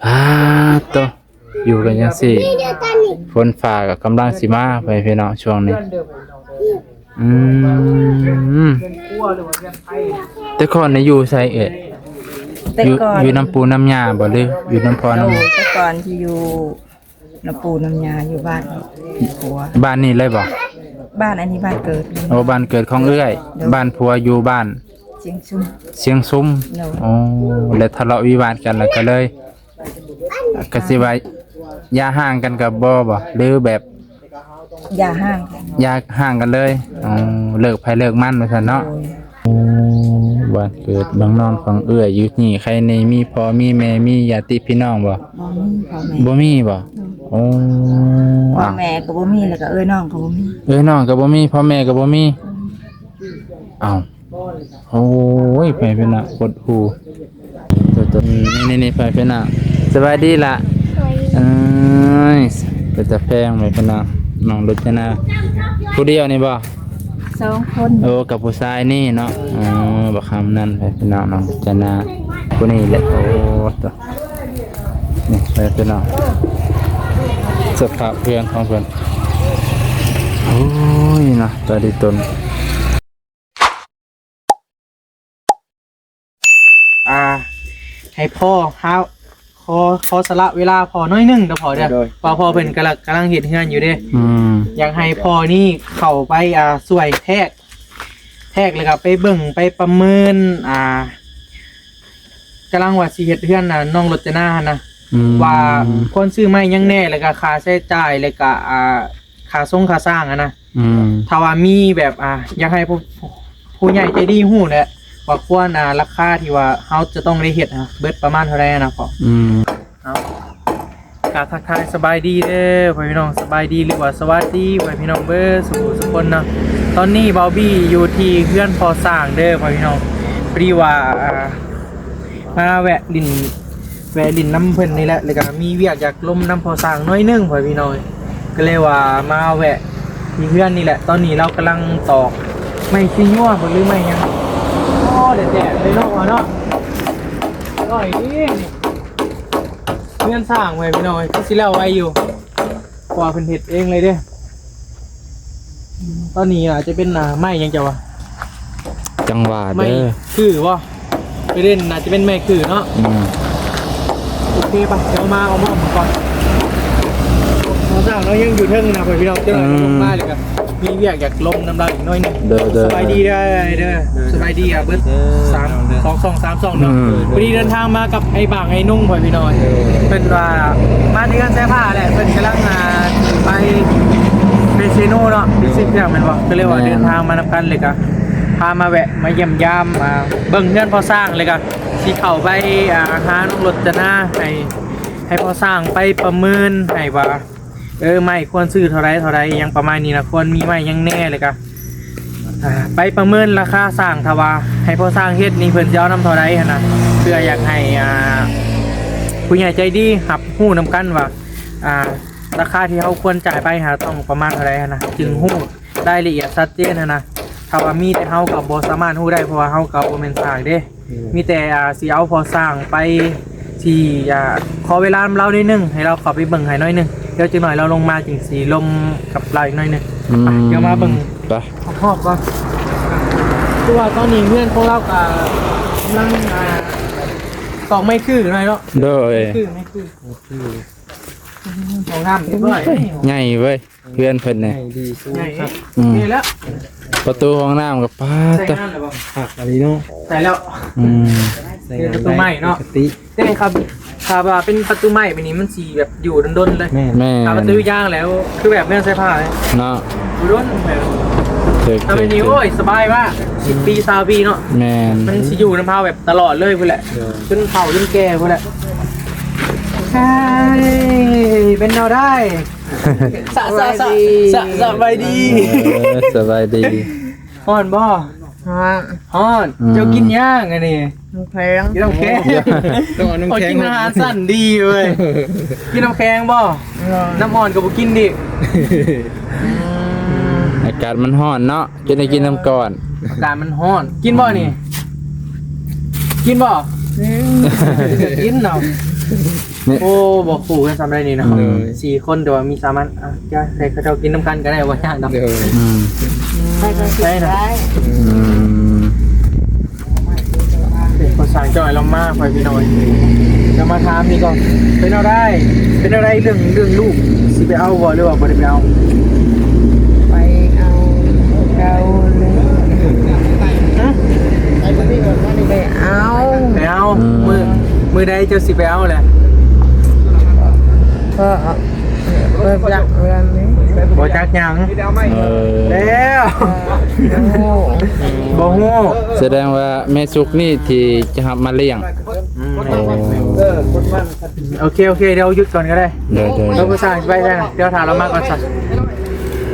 ອາໂຕ ຢູ່ກັນຈັ່ງຊີ້ ຝົນຟ້າກໍກຳລັງຊິມາ ພໍ່ແມ່ພີ່ນ້ອງ ຊ່ວງນີ້. ອືມ ແຕ່ກ່ອນນີ້ຢູ່ໃສເອີຍ? ແຕ່ ຢູ່ ກ່ອນ ຢູ່ນຳປູ່ນຳຍ່າບໍ່ ຫຼືຢູ່ນຳພໍ່ນຳ ໂດຍ ແຕ່ກ່ອນທີ່ຢູ່ນຳປູ່ນຳຍ່າ ຢູ່ບ້ານ ຜົວ ບ້ານນີ້ເລີຍບໍ່? ບ້ານອັນນີ້ບ້ານເກີດ ໂອ້ ບ້ານເກີດຂອງເອື້ອຍ ໂດຍ ບ້ານຜົວຢູ່ບ້ານຊຽງຊຸມ ຊຽງຊຸມ ໂດຍ ໂອ້ ແລ້ວທະເລາະວິວາດກັນ ແລ້ວກໍເລີຍ ກໍຊິວ່າຢ່າຮ້າງກັນກໍບໍ່ບໍ່ ຫຼືແບບຢ່າຮ້າງກັນ ຢ່າຮ້າງກັນເລີຍ? ອໍ ເລີກໃຜເລີກມັນວ່າຊັ້ນເນາະ ໂດຍ ໂອ້ ບ້ານເກີດເມືອງນອນຂອງເອື້ອຍຢູ່ນີ້ ໃຄແນ່ ມີພໍ່ມີແມ່ ມີຍາດຕິພີ່ນ້ອງບໍ່? ບໍ່ມີພໍ່ແມ່ ບໍ່ມີບໍ່? ໂດຍ ໂອ້ ພໍ່ແມ່ກໍບໍ່ມີ ແລ້ວກໍເອື້ອຍນ້ອງກໍບໍ່ມີ ເອື້ອຍນ້ອງກໍບໍ່ມີ ພໍ່ແມ່ກໍບໍ່ມີ ອືມ ເອົ້າ ໂອ້ຍ ໄປເປັນນະ ຫົດຫູ່ ໂຕໆ ນີ້ໆ ໄປເປັນນະ ສະບາຍດີລະ ສະບາຍດີ ເອີຍ ເປັນຕາແພງ ໄປເປັນນະ ນ້ອງລົດຈະນາ ຜູ້ດຽວນີ້ບໍ່? ສອງຄົນ ໂອ້ ກັບຜູ້ຊາຍນີ້ເນາະ ເອີ ບັກຄຳນັ້ນ ໄປເປັນນະ ນ້ອງລົດຈະນາ ຜູ້ນີ້ແຫຼະ ໂອ້ ໂຕ ນີ້ ໄປເປັນນະ ສະພາບເຮືອນຂອງເພິ່ນ ໂອ້ຍເນາະ ຕາດີຕົນ. ອ່າ ໃຫ້ພໍ່ຫາ ຂໍ ຂໍສະຫຼະເວລາພໍ່ໜ້ອຍໜຶ່ງເດີພໍ່ເດີ ໂດຍ ເພາະພໍ່ເພິ່ນກຳລັງ ກຳລັງເຮັດເຮືອນຢູ່ເດ້ ອືມ ຢາກໃຫ້ພໍ່ນີ້ເຂົ້າໄປ ອ່າ ຊ່ວຍແທກ ແທກ ແລ້ວກໍໄປເບິ່ງ ໄປປະເມີນ ອ່າ ກຳລັງວ່າຊິເຮັດເຮືອນ ອ່າ ນ້ອງລົດຈະນາຫັ້ນນະ ອືມ ວ່າຄວນຊື້ໄມ້ຫຍັງແດ່ ແລ້ວກໍຄ່າໃຊ້ຈ່າຍ ແລ້ວກໍ ອ່າ ຄ່າຊົງຄ່າສ້າງຫັ້ນນະ ອືມ ຖ້າວ່າມີແບບ ອ່າ ຢາກໃຫ້ຜູ້ ຜູ້ໃຫຍ່ໃຈດີຮູ້ແຫຼະ ວ່າຄວນ ອ່າ ລາຄາທີ່ວ່າເຮົາຈະຕ້ອງໄດ້ເຮັດຫັ້ນ ເບິດປະມານເທົ່າໃດຫັ້ນນະພໍ່ ອືມ ເອົາ ກາບທັກທາຍສະບາຍດີເດີພໍ່ແມ່ພີ່ນ້ອງ ສະບາຍດີ ຫຼືວ່າສະຫວັດດີພໍ່ແມ່ພີ່ນ້ອງເບິດສູ່ຜູ້ສູ່ຄົນເນາະ ຕອນນີ້ບ່າວບີຢູ່ທີ່ເຮືອນພໍ່ຊ້າງເດີພໍ່ແມ່ພີ່ນ້ອງ ພໍດີວ່າ ອ່າ ມາແວະຫຼິ້ນ ແວະຫຼິ້ນນຳເພິ່ນນີ້ແຫຼະ ແລ້ວກໍມີວຽກຢາກລົມນຳພໍ່ຊ້າງໜ້ອຍໜຶ່ງ ພໍ່ແມ່ພີ່ນ້ອງ ກໍເລີຍວ່າມາແວະທີ່ເຮືອນນີ້ແຫຼະ ຕອນນີ້ລາວກຳລັງຕອກໄມ້ຂີ້ຍົວ ບໍ່ ຫຼືໄມ້ຫຍັງ ໂອ້ ແດດໆ ເລີຍເນາະ ເນາະ ອາກາດດີ ເຮືອນຊ້າງ ພໍ່ແມ່ພີ່ນ້ອງ ຄືຊິແລ້ວໄວຢູ່ ເພາະວ່າເພິ່ນເຮັດເອງເລີຍເດ້ ຕອນນີ້ອາດຈະເປັນ ອ່າ ໄມ້ຫຍັງເຈົ້າວ່າ ຈັ່ງວ່າເດີ ໄມ້ຄືບໍ່? ໄປເລ່ນ ອາດຈະເປັນໄມ້ຄືເນາະ ອືມ ໂອເຄປະ ດຽວມາເອົາມອບມັນກ່ອນ ເຮົາສ້າງເນາະ ຍັງຢູ່ເທິງນະ ພໍ່ແມ່ພີ່ນ້ອງ ຈັກໜ່ອຍ ອືມ ລົງມາ ແລ້ວກໍມີວຽກຢາກລົມນຳລາວອີກໜ້ອຍໜຶ່ງ ໂດຍ ໂດຍ ສະບາຍດີເດີ ໂດຍ ສະບາຍດີ ອ່າ ເບິດ ສາມ ສອງ ສອງ ສາມ ສອງ ເນາະ ອືມ ພໍດີເດີນທາງມາກັບໄອ້ບາງ ໄອ້ນຸ່ງ ພໍ່ແມ່ພີ່ນ້ອງ ເອີ ເພິ່ນວ່າມາທີ່ເຮືອນແຊຜ້າແຫຼະ ເພິ່ນກຳລັງ ອ່າ ໄປເປເຊໂນເນາະ ໄປຊື້ເຄື່ອງແມ່ນບໍ່ ກໍເລີຍວ່າ ແມ່ນ ເດີນທາງມານຳກັນ ແລ້ວກໍພາມາແວະ ມາຢ້ຽມຢາມ ອ່າ ເບິ່ງເຮືອນພໍ່ຊ້າງ ແລ້ວກໍຊິເຂົ້າໄປ ອ່າ ຫານ້ອງລົດຈະນາ ໃຫ້ ໃຫ້ພໍ່ຊ້າງໄປປະເມີນໃຫ້ວ່າ ເອີ ໄມ້ຄວນຊື້ເທົ່າໃດ ເທົ່າໃດ ຫຍັງປະມານນີ້ນະ ຄວນມີໄມ້ຫຍັງແດ່ ແລ້ວກະ ອ່າ ໄປປະເມີນລາຄາສ້າງ ຖ້າວ່າໃຫ້ພໍ່ສ້າງເຮັດນີ້ ເພິ່ນຊິເອົານຳເທົ່າໃດຫັ້ນນະ ເພື່ອຢາກໃຫ້ ອ່າ ຜູ້ໃຫຍ່ໃຈດີຮັບຮູ້ນຳກັນວ່າ ອ່າ ລາຄາທີ່ເຮົາຄວນຈ່າຍໄປຫາຕ້ອງປະມານເທົ່າໃດຫັ້ນນະ ຈຶ່ງຮູ້ ລາຍລະອຽດຊັດເຈນຫັ້ນນະ ຖ້າວ່າມີແຕ່ເຮົາກໍບໍ່ສາມາດຮູ້ໄດ້ ເພາະວ່າເຮົາກໍບໍ່ແມ່ນຊ່າງເດ້ ອືມ ມີແຕ່ ອ່າ ຊິເອົາພໍ່ຊ່າງໄປ ຊິ ອ່າ ຂໍເວລານຳລາວໜ້ອຍໜຶ່ງ ໃຫ້ລາວເຂົ້າໄປເບິ່ງໃຫ້ໜ້ອຍໜຶ່ງ ດຽວຈັກໜ້ອຍລາວລົງມາຈຶ່ງຊິລົມກັບລາວອີກໜ້ອຍໜຶ່ງ ອືມ ໄປ ດຽວມາເບິ່ງ ໄປ ຮອບໆກ່ອນ ຄືວ່າຕອນນີ້ເຮືອນຂອງລາວກໍກຳລັງ ອ່າ ຕອກໄມ້ຄືໜ້ອຍເນາະ ໂດຍ ໄມ້ຄື ໄມ້ຄື ໂອ້ໂຫ ຫ້ອງນ້ຳຮຽບຮ້ອຍ ໃຫຍ່ເວີຍ ເຮືອນເພິ່ນນີ້ ໃຫຍ່ດີ ໃຫຍ່ຄັກ ອືມ ນີ້ແຫຼະ ປະຕູຫ້ອງນ້ຳກໍປາດ ໃຊ້ງານແລ້ວບໍ່ ຄັກອີ່ຫຼີເນາະ ໃຊ້ແລ້ວ ອືມ ເປັນປະຕູໄມ້ເນາະ ແຕ່ຄັນຖ້າວ່າເປັນປະຕູໄມ້ແບບນີ້ມັນຊິແບບຢູ່ດົນໆເລີຍ ແມ່ນ ແມ່ນ ຖ້າປະຕູຢາງແລ້ວ ຄືແບບແມ່ນໃສ່ຜ້າເລີຍເນາະ ຢູ່ດົນແບບ ຖືກ ຖ້າແບບນີ້ ຖືກ ໂອ້ຍ ສະບາຍວ່າ ສິບປີ ຊາວປີເນາະ ແມ່ນ ມັນຊິຢູ່ນຳເຮົາແບບຕະຫຼອດເລີຍພຸ້ນແຫຼະ ເອີ ຈົນເຖົ້າຈົນແກ່ພຸ້ນແຫຼະ ເປັນແນວໃດ? ສະ ສະ ສະ ສະ ສະບາຍດີ ເອີ ສະບາຍດີ ຮ້ອນບໍ່? ຮ້ອນ ຮ້ອນ ອືມ ເຈົ້າກິນຫຍັງອັນນີ້? ນ້ຳແຂງ ກິນນ້ຳແຂງ ຕ້ອງເອົານ້ຳແຂງ ໂອ້ຍ ກິນອາຫານຊັ້ນດີເວີຍ ກິນນ້ຳແຂງບໍ່? ນ້ຳຮ້ອນກໍບໍ່ກິນອີກ ອືມ ອາກາດມັນຮ້ອນເນາະ ຈຶ່ງໄດ້ກິນນ້ຳກ້ອນ ອາກາດມັນຮ້ອນ ກິນບໍ່ນີ້? ກິນບໍ່? ອືມ ກິນເນາະ ນີ້ ໂອ້ ບໍ່ຄູ່ກັນສ່ຳໃດນີ້ເນາະ ໂດຍ ສີ່ຄົນ ແຕ່ວ່າມີສາມອັນ ອ່ະ ຈະໃຫ້ເຂົາເຈົ້າກິນນຳກັນກໍໄດ້ ບໍ່ຍາກດອກ ໂດຍ ອືມ ໄປ ໄປ ໄປນະ ໄປ ອືມ ເປັນພາສາຈ່ອຍລາວມາ ພໍ່ພີ່ນ້ອງ ຈະມາຖາມນີ້ກ່ອນ ເປັນແນວໃດ ເປັນແນວໃດເລື່ອງ ເລື່ອງລູກ ຊິໄປເອົາບໍ່ ຫຼືວ່າບໍ່ໄດ້ໄປເອົາ? ໄປເອົາ ເອົາເລີຍ ຮະ? ໄປເອົາ ໄປເອົາ ອືມ ມື້ ມື້ໃດເຈົ້າຊິໄປເອົາແຫຼະ? ກໍ ບໍ່ຈັກເລື່ອງນີ້ ບໍ່ຈັກຫຍັງ ເອີ ແລ້ວ ບໍ່ຮູ້ ສະແດງວ່າແມ່ສຸກນີ້ທີ່ຈະຮັບມາລ້ຽງ ອືມ ໂອ້ ໂອເຄ ໂອເຄ ດຽວຢຸດກ່ອນກໍໄດ້ ໂດຍ ໂດຍ ໂດຍ ເອີ ພໍ່ຊ່າງຊິໄປໃສນະ ດຽວຖ້າລາວມາກ່ອນຊະ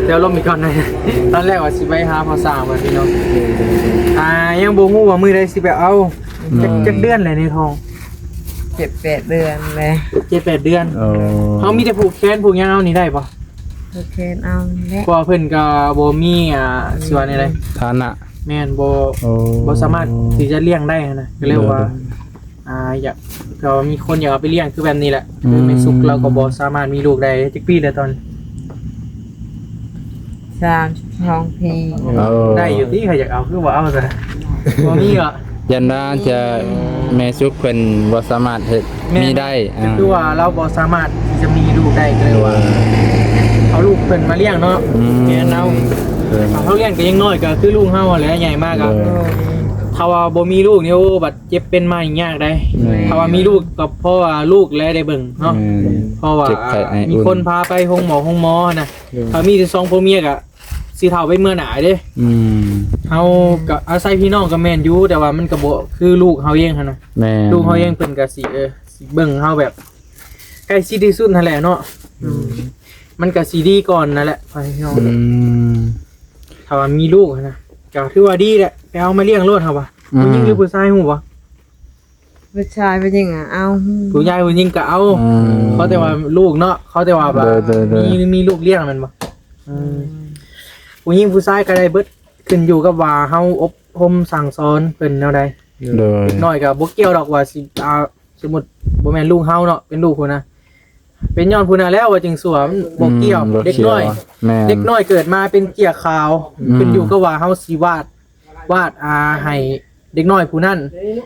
ດຽວລົມອີກກ່ອນນະ ຕອນແລກວ່າຊິໄປຫາພໍ່ຊ່າງວ່າພີ່ນ້ອງ ອ່າ ຍັງບໍ່ຮູ້ວ່າມື້ໃດຊິໄປເອົາ ອືມ ຈັກ ຈັກເດືອນແລ້ວໃນທ້ອງ? ເຈັດແປດເດືອນແລ້ວ ເຈັດແປດເດືອນ ໂອ້ ເຮົາມີແຕ່ຜູກແຂນຜູກຫຍັງເອົານີ້ໄດ້ບໍ່? ຜູກແຂນເອົານີ້ແຫຼະ ເພາະວ່າເພິ່ນກໍບໍ່ມີ ອ່າ ຊິວ່າແນວໃດ ຖານະ ແມ່ນ ບໍ່ ໂອ້ ບໍ່ສາມາດທີ່ຈະລ້ຽງໄດ້ຫັ້ນນະ ກໍເລີຍວ່າ ໂດຍ ອ່າ ຢາກ ກໍມີຄົນຢາກເອົາໄປລ້ຽງຄືແບບນີ້ແຫຼະ ອືມ ຄືແມ່ສຸກລາວກໍບໍ່ສາມາດມີລູກໄດ້ ຈັກປີແລ້ວຕອນ? ສາມສິບສອງປີ ໂອ້ ໄດ້ຢູ່ຕິ ໃຜຢາກເອົາ ຄືບໍ່ເອົາຊະ ບໍ່ມີເບາະ? ຢ້ານວ່າຈະ ແມ່ສຸກເພິ່ນບໍ່ສາມາດເຮັດ ແມ່ນ ມີໄດ້ ອ່າ ຄືວ່າລາວບໍ່ສາມາດທີ່ຈະມີລູກໄດ້ ກໍເລີຍວ່າ ເອີ ເອົາລູກເພິ່ນມາລ້ຽງເນາະ ອືມ ແມ່ນເອົາ ເອີ ເຮົາລ້ຽງກໍຍັງນ້ອຍ ກໍຄືລູກເຮົາຫັ້ນແຫຼະ ໃຫຍ່ມາກໍ ເອີ ຖ້າວ່າບໍ່ມີລູກນີ້ ໂອ້ ບັດເຈັບເປັນມານີ້ຍາກໃດ ແມ່ນ ຖ້າວ່າມີລູກກໍເພາະວ່າລູກແລໄດ້ເບິ່ງເນາະ ແມ່ນ ເພາະວ່າ ເຈັບໄຂ້ໄອ ມີ ອຸ່ນ ຄົນພາໄປໂຮງໝໍໂຮງໝໍຫັ້ນນະ ໂດຍ ຖ້າມີແຕ່ສອງຜົວເມຍກໍ ຊິເຖົ້າໄປເມືອໜ້າເດ້ ອືມ ເຮົາກໍອາໄສພີ່ນ້ອງກໍແມ່ນຢູ່ ແຕ່ວ່າມັນກໍບໍ່ຄືລູກເຮົາເອງຫັ້ນນະ ແມ່ນ ລູກເຮົາເອງເພິ່ນກໍຊິ ເອີ ຊິເບິ່ງເຮົາແບບໃກ້ຊິດທີ່ສຸດຫັ້ນແຫຼະເນາະ ອືມ ມັນກໍຊິດີກ່ອນນັ້ນແຫຼະ ພໍ່ພີ່ນ້ອງ ອືມ ຖ້າວ່າມີລູກຫັ້ນນະ ກໍຖືວ່າດີແຫຼະ ໄປເອົາມາລ້ຽງໂລດ ເຮົາວ່າ ອືມ ຜູ້ຍິງຫຼືຜູ້ຊາຍຮູ້ບໍ່? ຜູ້ຊາຍຜູ້ຍິງອະເອົາ ຜູ້ຊາຍຜູ້ຍິງກໍເອົາ ອືມ ຂໍແຕ່ວ່າລູກເນາະ ຂໍແຕ່ວ່າແບບ ໂດຍ ໂດຍ ໂດຍ ມີ ມີລູກລ້ຽງແມ່ນບໍ່? ອືມ ອືມ ຜູ້ຍິງຜູ້ຊາຍກໍໄດ້ເບິດ ຂຶ້ນຢູ່ກັບວ່າເຮົາອົບຮົມສັ່ງສອນເພິ່ນແນວໃດ ໂດຍ ເດັກນ້ອຍກໍບໍ່ກ່ຽວດອກວ່າຊິ ອ່າ ສົມມຸດບໍ່ແມ່ນລູກເຮົາເນາະ ເປັນລູກພຸ້ນນະ ເປັນຍ້ອນຜູ້ນັ້ນແລ້ວວ່າຈຶ່ງຊົ່ວ ມັນບໍ່ກ່ຽວ ອືມ ເດັກນ້ອຍ ບໍ່ກ່ຽວ ແມ່ນ ເດັກນ້ອຍເກີດມາເປັນເຈ້ຍຂາວ ອືມ ຂຶ້ນຢູ່ກັບວ່າເຮົາຊິວາດ ວາດ ອ່າ ໃຫ້ເດັກນ້ອຍຜູ້ນັ້ນ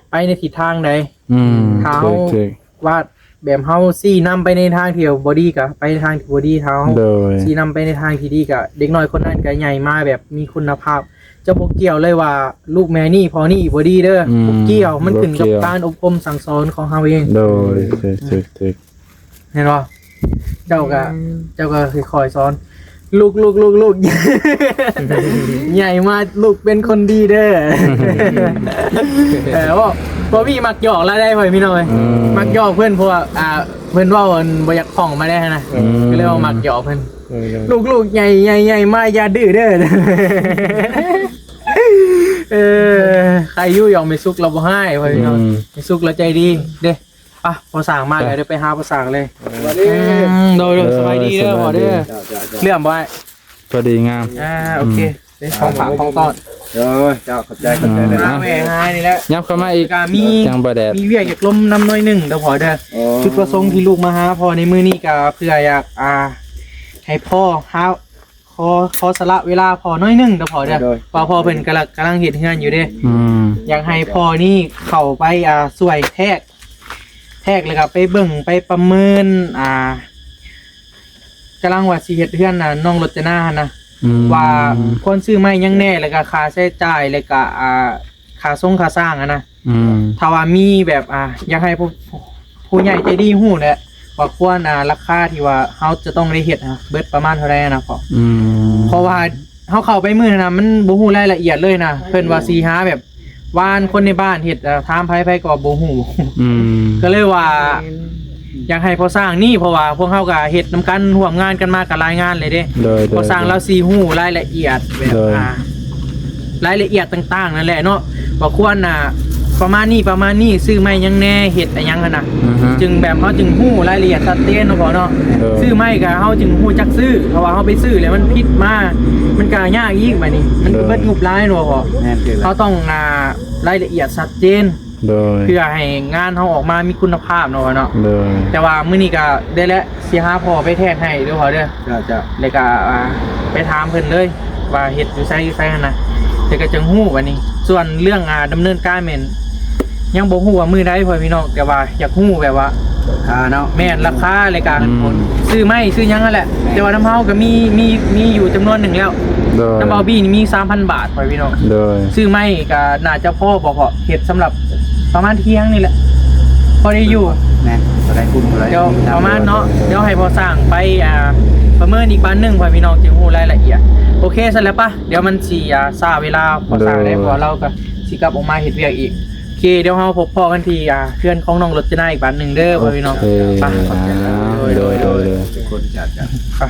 ໄປໃນທິດທາງໃດ ອືມ ຖ້າເຮົາ ຖືກໆ ວາດແບບເຮົາຊີ້ນຳໄປໃນທາງທີ່ບໍ່ດີ ກໍໄປໃນທາງທີ່ບໍ່ດີ ຖ້າເຮົາ ໂດຍ ຊີ້ນຳໄປໃນທາງທີ່ດີ ກໍເດັກນ້ອຍຄົນນັ້ນກໍໃຫຍ່ມາແບບມີຄຸນນະພາບ ຈະບໍ່ກ່ຽວເລີຍວ່າລູກແມ່ນີ້ພໍ່ນີ້ບໍ່ດີເດີ ອືມ ບໍ່ກ່ຽວ ມັນຂຶ້ນກັບ ບໍ່ກ່ຽວ ການອົບຮົມສັ່ງສອນຂອງເຮົາເອງ ໂດຍ ຖືກໆໆ ເຫັນບໍ່? ເຈົ້າກໍ ອືມ ເຈົ້າກໍຄ່ອຍໆສອນ ລູກໆໆ ໃຫຍ່ມາລູກເປັນຄົນດີເດີ ເອີ ເວົ້າ ເວົ້າ ພີ່ມັກຫຍອກລາວໄດ໋ ພໍ່ພີ່ນ້ອງເອີຍ ອືມ ມັກຫຍອກເພິ່ນ ເພາະວ່າ ອ່າ ເພິ່ນເວົ້າ ອັນ ບໍ່ຢາກຂອງມາໄດ້ຫັ້ນນະ ອືມ ກໍເລີຍວ່າມັກຫຍອກເພິ່ນ ເອີ ລູກໆ ໃຫຍ່ໆໆ ມາຢ່າດື້ເດີ ເອີ ໃຄຢູ່ ຫຍອກແມ່ສຸກລາວບໍ່ຮ້າຍ ພໍ່ພີ່ນ້ອງ ອືມ ແມ່ສຸກລາວໃຈດີເດ້ ອ່ະ ພໍ່ຊ່າງມາແລ້ວ ໄປ ເດີ ໄປຫາພໍ່ຊ່າງເລີຍ ສະບາຍດີ ອືມ ໂດຍໆ ເອີ ສະບາຍດີເດີ ສະບາຍດີ ພໍ່ເດີ ເລື່ອມບໍ່ອ້າຍ? ພໍດີງາມ ອ່າ ໂອເຄ ອືມ ເດ້ ຂອງຝາກຂອງຕ້ອນ ໂອ້ຍ ເຈົ້າ ຂອບໃຈ ຂອບໃຈ ອ່າ ຫຼາຍໆ ມາແວ່ຫານີ້ແຫຼະ ຍັບເຂົ້າມາອີກ ກະມີ ຈັ່ງບໍ່ແດດ ມີວຽກຢາກລົມນຳໜ້ອຍໜຶ່ງເດີພໍ່ເດີ ໂອ້ ຈຸດປະສົງທີ່ລູກມາຫາພໍ່ໃນມື້ນີ້ກະເພື່ອຢາກ ອ່າ ໃຫ້ພໍ່ຫາ ຂໍ ຂໍສະຫຼະເວລາພໍ່ໜ້ອຍໜຶ່ງເດີພໍ່ເດີ ໂດຍ ເພາະພໍ່ເພິ່ນກຳລັງ ກຳລັງເຮັດເຮືອນຢູ່ເດ້ ອືມ ຢາກໃຫ້ພໍ່ນີ້ເຂົ້າໄປ ອ່າ ຊ່ວຍແທກ ແທກ ແລ້ວກໍໄປເບິ່ງໄປປະເມີນ ອ່າ ກຳລັງວ່າຊິເຮັດເຮືອນ ອ່າ ນ້ອງລົດຈະນາຫັ້ນນະ ອືມ ວ່າຄວນຊື້ໄມ້ຫຍັງແດ່ ແລ້ວກໍຄ່າໃຊ້ຈ່າຍ ແລ້ວກໍ ອ່າ ຄ່າຊົງຄ່າຊ່າງຫັ້ນນະ ອືມ ຖ້າວ່າມີແບບ ອ່າ ຢາກໃຫ້ຜູ້ ຜູ້ໃຫຍ່ໃຈດີຮູ້ແຫຼະ ວ່າຄວນ ອ່າ ລາຄາທີ່ວ່າເຮົາຈະຕ້ອງໄດ້ເຮັດຫັ້ນນະ ເບິດປະມານເທົ່າໃດນະພໍ່ ອືມ ເພາະວ່າເຮົາເຂົ້າໄປມື້ນັ້ນນະ ມັນບໍ່ຮູ້ລາຍລະອຽດເລີຍນະ ເພິ່ນວ່າຊິຫາແບບ ວານຄົນໃນບ້ານເຮັດ ເອີ ຖາມໃຜ ໃຜກໍບໍ່ຮູ້ ອືມ ກໍເລີຍວ່າ ແມ່ນ ຢາກໃຫ້ພໍ່ຊ່າງນີ້ ເພາະວ່າພວກເຮົາກໍເຮັດນຳກັນ ຮ່ວມງານກັນມາກໍຫຼາຍງານເລີຍເດ້ ໂດຍ ພໍ່ຊ່າງລາວຊິຮູ້ລາຍລະອຽດແບບ ໂດຍ ອ່າ ລາຍລະອຽດຕ່າງໆນັ້ນແຫຼະເນາະ ວ່າຄວນ ອ່າ ປະມານນີ້ ປະມານນີ້ ຊື້ໄມ້ຫຍັງແດ່ ເຮັດອີ່ຫຍັງຫັ້ນນະ ອືຮຶ ຈຶ່ງແບບເຮົາຈຶ່ງຮູ້ລາຍລະອຽດຊັດເຈນເນາະພໍ່ເນາະ ໂດຍ ຊື້ໄມ້ກໍເຮົາຈຶ່ງຮູ້ຈັກຊື້ ເພາະວ່າເຮົາໄປຊື້ແລ້ວມັນຜິດມາ ມັນກໍຍາກອີກ ບາດນີ້ມັນກໍ ໂດຍ ເບິດງົບຫຼາຍເນາະພໍ່ ແມ່ນ ເຮົາຕ້ອງ ອ່າ ລາຍລະອຽດຊັດເຈນ ໂດຍ ເພື່ອໃຫ້ງານເຮົາອອກມາມີຄຸນນະພາບເນາະ ເນາະ ໂດຍ ແຕ່ວ່າມື້ນີ້ກໍໄດ້ແຫຼະ ຊິຫາພໍ່ໄປແທກໃຫ້ເດີພໍ່ເດີ ເຈົ້າ ເຈົ້າ ແລ້ວກໍ ອ່າ ໄປຖາມເພິ່ນເລີຍວ່າເຮັດຢູ່ໃສ ຢູ່ໃສຫັ້ນນະ ແລ້ວກໍຈຶ່ງຮູ້ບັດນີ້ ສ່ວນເລື່ອງ ອ່າ ດຳເນີນການແມ່ນ ຍັງບໍ່ຮູ້ວ່າມື້ໃດພໍ່ແມ່ພີ່ນ້ອງ ແຕ່ວ່າຢາກຮູ້ແບບວ່າ ລາຄາເນາະ ແມ່ນ ລາຄາ ແລ້ວກໍ ອືມ ຊື້ໄມ້ຊື້ຫຍັງນັ້ນແຫຼະ ແມ່ນ ແຕ່ວ່ານຳເຮົາກໍມີ ມີ ມີຢູ່ຈຳນວນໜຶ່ງແລ້ວ ໂດຍ ນຳເບົາບີນີ້ມີສາມພັນບາດພໍ່ແມ່ພີ່ນ້ອງ ໂດຍ ຊື້ໄມ້ກໍໜ້າຈະພໍບໍ່ ເພາະເຮັດສຳລັບປະມານທ່ຽງນີ້ແຫຼະ ພໍໄດ້ຢູ່ ແມ່ນ ພໍໄດ້ກຸ້ມ ພໍໄດ້ ດຽວປະມານເນາະ ດຽວໃຫ້ພໍ່ຊ່າງໄປ ອ່າ ປະເມີນອີກບາດໜຶ່ງພໍ່ແມ່ພີ່ນ້ອງຈຶ່ງຮູ້ລາຍລະອຽດ ໂອເຄ ຊັ້ນແຫຼະປະ ດຽວມັນຊິ ອ່າ ຊ້າເວລາພໍ່ຊ່າງໄດ້ ໂດຍ ເພາະວ່າລາວກໍຊິກັບອອກມາເຮັດວຽກອີກ ໂອເຄ ດຽວເຮົາພົບພໍ້ກັນທີ່ ອ່າ ເຮືອນຂອງນ້ອງລົດຈະນາອີກບາດໜຶ່ງເດີພໍ່ແມ່ພີ່ນ້ອງ ໂອເຄ ໄປ ຂອບໃຈ ອ່າ ໂດຍ ໂດຍ ໂດຍ ໂດຍ ທຸກຄົນຈາກກັນ ໄປ